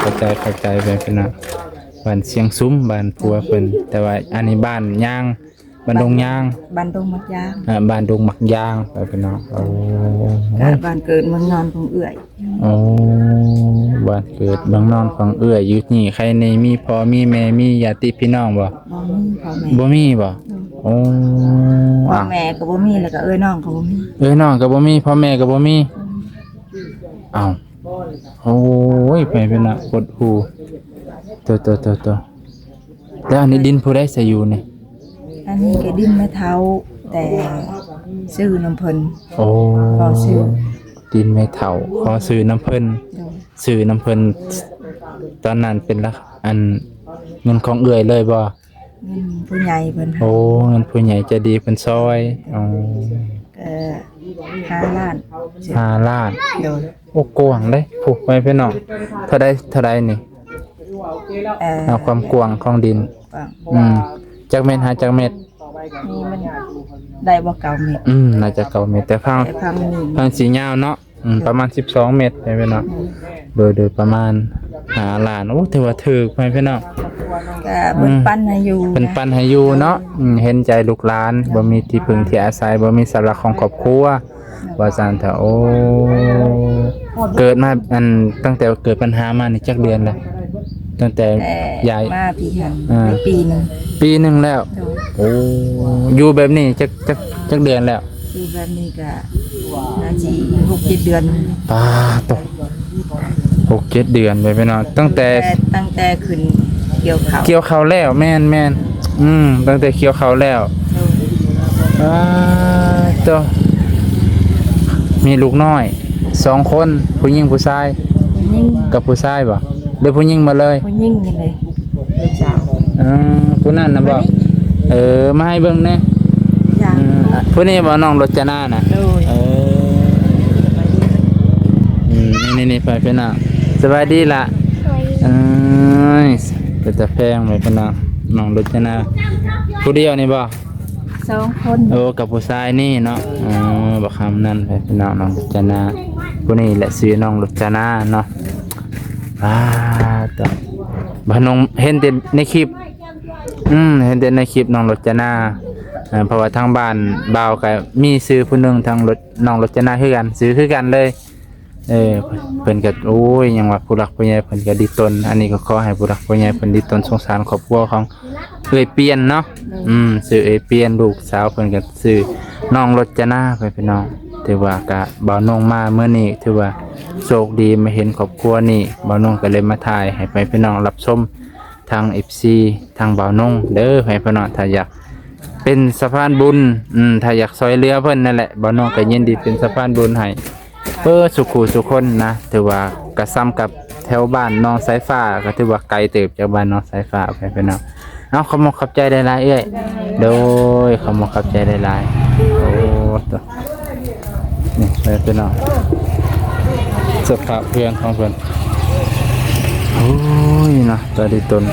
ເຂົ້າໃຈ ເຂົ້າໃຈ ແບບນັ້ນ. ບ້ານຊຽງຊຸມ ບ້ານຜົວເພິ່ນ ແຕ່ວ່າອັນນີ້ບ້ານຍາງ ບ້ານດົງຍາງ ບ້ານດົງໝາກຢາງ. ເອີ ບ້ານດົງໝາກຢາງ ໄປພີ່ນ້ອງ. ໂອ້ ກະບ້ານເກີດເມືອງນອນຂອງເອື້ອຍ. ໂອ້ ບ້ານເກີດເມືອງນອນຂອງເອື້ອຍ. ຢູ່ນີ້ໃຄແນ່ ມີພໍ່ມີແມ່ ມີຍາດຕິພີ່ນ້ອງບໍ່? ບໍ່ມີພໍ່ແມ່. ບໍ່ມີບໍ່? ໂດຍ. ໂອ້ ພໍ່ແມ່ກໍບໍ່ມີ ແລ້ວກໍເອື້ອຍນ້ອງກໍບໍ່ມີ. ເອື້ອຍນ້ອງກໍບໍ່ມີ ພໍ່ແມ່ກໍບໍ່ມີ. ອືມ ເອົ້າ ໂອ້ຍ ໄປເປັນນະ ຫົດຫູ່. ໂຕ ໂຕ ໂຕ ໂຕ. ແລ້ວອັນນີ້ດິນຜູ້ໃດໃສ່ຢູ່ນີ້? ອັນນີ້ກໍດິນແມ່ເຖົ້າ ແຕ່ຊື້ນຳເພິ່ນ. ໂອ້ ຂໍຊື້ ດິນແມ່ເຖົ້າ ຂໍຊື້ນຳເພິ່ນ. ໂດຍ. ຊື້ນຳເພິ່ນ ຕອນນັ້ນເປັນລະ ອັນ ເງິນຂອງເອື້ອຍເລີຍບໍ່? ເງິນຜູ້ໃຫຍ່ເພິ່ນໃຫ້. ໂອ້ ເງິນຜູ້ໃຫຍ່ໃຈດີເພິ່ນຊ່ອຍ. ອໍ ກໍຫ້າລ້ານ. ຫ້າລ້ານ. ໂດຍ. ໂອ້ ກວ້າງເດ້ ຜູ້ໄປພີ່ນ້ອງ. ເທົ່າໃດ ເທົ່າໃດນີ້? ເອີ ເອົາຄວາມກວ້າງຂອງດິນ. ກວ້າງ. ອືມ ຈັກແມັດ ຫາຈັກແມັດ? ນີ້ມັນໄດ້ບໍ່ ເກົ້າແມັດ. ອືມ ໜ້າຈະເກົ້າແມັດ ແຕ່ຝັ່ງ ແຕ່ຝັ່ງນີ້ ຝັ່ງສີຍາວເນາະ. ອືມ ປະມານສິບສອງແມັດ ແມ່ນເນາະ. ໂດຍ ໂດຍ ປະມານຫ້າລ້ານ. ໂອ້ ຖືວ່າຖືກ ແມ່ນເນາະ. ກໍເພິ່ນ ອືມ ປັນໃຫ້ຢູ່ ເພິ່ນປັນໃຫ້ຢູ່ເນາະ. ອືມ ເຫັນໃຈລູກຫຼານ ບໍ່ມີທີ່ເພິ່ງທີ່ອາໄສ ບໍ່ມີເສົາຫຼັກຂອງຄອບຄົວ ວ່າຊັ້ນເຖາະ. ໂອ້ ເກີດມາ ອັນ ຕັ້ງແຕ່ເກີດບັນຫາມານີ້ຈັກເດືອນແລ້ວ? ຕັ້ງແຕ່ ແຕ່ ຍ້າຍມາພີ້ຫັ້ນ ອ່າ ໄດ້ປີໜຶ່ງ. ປີໜຶ່ງແລ້ວ. ໂດຍ. ໂອ້ ຢູ່ແບບນີ້ຈັກ ຈັກ ຈັກເດືອນແລ້ວ? ຢູ່ແບບນີ້ກະໜ້າຊິຫົກເຈັດເດືອນ. ປາໂຕ ຫົກເຈັດເດືອນໄປເນາະ. ຕັ້ງແຕ່ ແຕ່ ຕັ້ງແຕ່ຂຶ້ນກ່ຽວເຂົ້າ ກ່ຽວເຂົ້າແລ້ວ. ແມ່ນໆ. ອືມ ຕັ້ງແຕ່ກ່ຽວເຂົ້າແລ້ວ. ໂດຍ. ປາໂຕ ມີລູກນ້ອຍສອງຄົນ ຜູ້ຍິງຜູ້ຊາຍ? ຜູ້ຍິງ. ກັບຜູ້ຊາຍບໍ່ ຫຼືຜູ້ຍິງໝົດເລີຍ? ຜູ້ຍິງນີ້ເລີຍ. ເອີ ຜູ້ນັ້ນນະບໍ່? ເອີ ມາໃຫ້ເບິ່ງແດ່. ອືມ ຜູ້ນີ້ບໍ່ ນ້ອງລົດຈະນານະ? ໂດຍ. ເອີ ອືມ ນີ້ໆ ໄປເປັນນະ. ສະບາຍດີລະ. ເອີຍ ເປັນຕາແພງໄປເປັນນະ ນ້ອງລົດຈະນາ. ຜູ້ດຽວນີ້ບໍ່? ສອງຄົນ ໂອ້ ກັບຜູ້ຊາຍນີ້ເນາະ. ເອີ ບັກຄຳນັ້ນ ພີ່ນ້ອງ ນ້ອງລົດຈະນາ ຜູ້ນີ້ແຫຼະຊື່ນ້ອງລົດຈະນາເນາະ. ປາດ ບ່າວນົງເຫັນແຕ່ໃນຄລິບ ອືມ ເຫັນແຕ່ໃນຄລິບນ້ອງລົດຈະນາ. ເອີ ເພາະວ່າທາງບ້ານບ່າວກໍມີຊື່ຜູ້ໜຶ່ງ ທາງລົດ ນ້ອງລົດຈະນາຄືກັນ ຊື່ຄືກັນເລີຍ. ເອີ ເພິ່ນກໍ ໂອ້ຍ ຫຍັງວ່າ ຜູ້ຫຼັກຜູ້ໃຫຍ່ເພິ່ນກໍດີຕົນ. ອັນນີ້ກໍຂໍໃຫ້ຜູ້ຫຼັກຜູ້ໃຫຍ່ເພິ່ນດີຕົນ ສົງສານຄອບຄົວຂອງເອື້ອຍປ່ຽນເນາະ. ອືມ ຊື່ເອື້ອຍປ່ຽນ ລູກສາວເພິ່ນກໍຊື່ນ້ອງລົດຈະນາ ພີ່ນ້ອງ. ຖືວ່າກະ ບ່າວນົງມາມື້ນີ້ ຖືວ່າໂຊກດີ ມາເຫັນຄອບຄົວນີ້ ບ່າວນົງກໍເລີຍມາຖ່າຍໃຫ້ພີ່ນ້ອງຮັບຊົມ ທາງເອັຟຊີ ທາງບ່າວນົງເດີ ພີ່ນ້ອງ. ຖ້າຢາກເປັນສະພານບຸນ ອືມ ຖ້າຢາກຊ່ອຍເຫຼືອເພິ່ນນັ້ນແຫຼະ ບ່າວນົງກໍຍິນດີເປັນສະພານບຸນໃຫ້ເບິດສູ່ຄູ່ສູ່ຄົນນະ. ຖືວ່າກະສ່ຳກັບແຖວບ້ານໜອງສາຍຟ້າ ກໍຖືວ່າໄກເຕີບຈາກບ້ານໜອງສາຍຟ້າໄປ ພີ່ນ້ອງ. ເອົາ ຂອບມຸກຂອບໃຈຫຼາຍໆ ເອື້ອຍ. ໂດຍ ຂອບມຸກຂອບໃຈຫຼາຍໆ. ໂອ້ ໂຕ ນີ້ເດີພີ່ນ້ອງ ສະພາບເຮືອນຂອງເພິ່ນ. ໂອ້ຍເນາະ ຕາດີຕົນ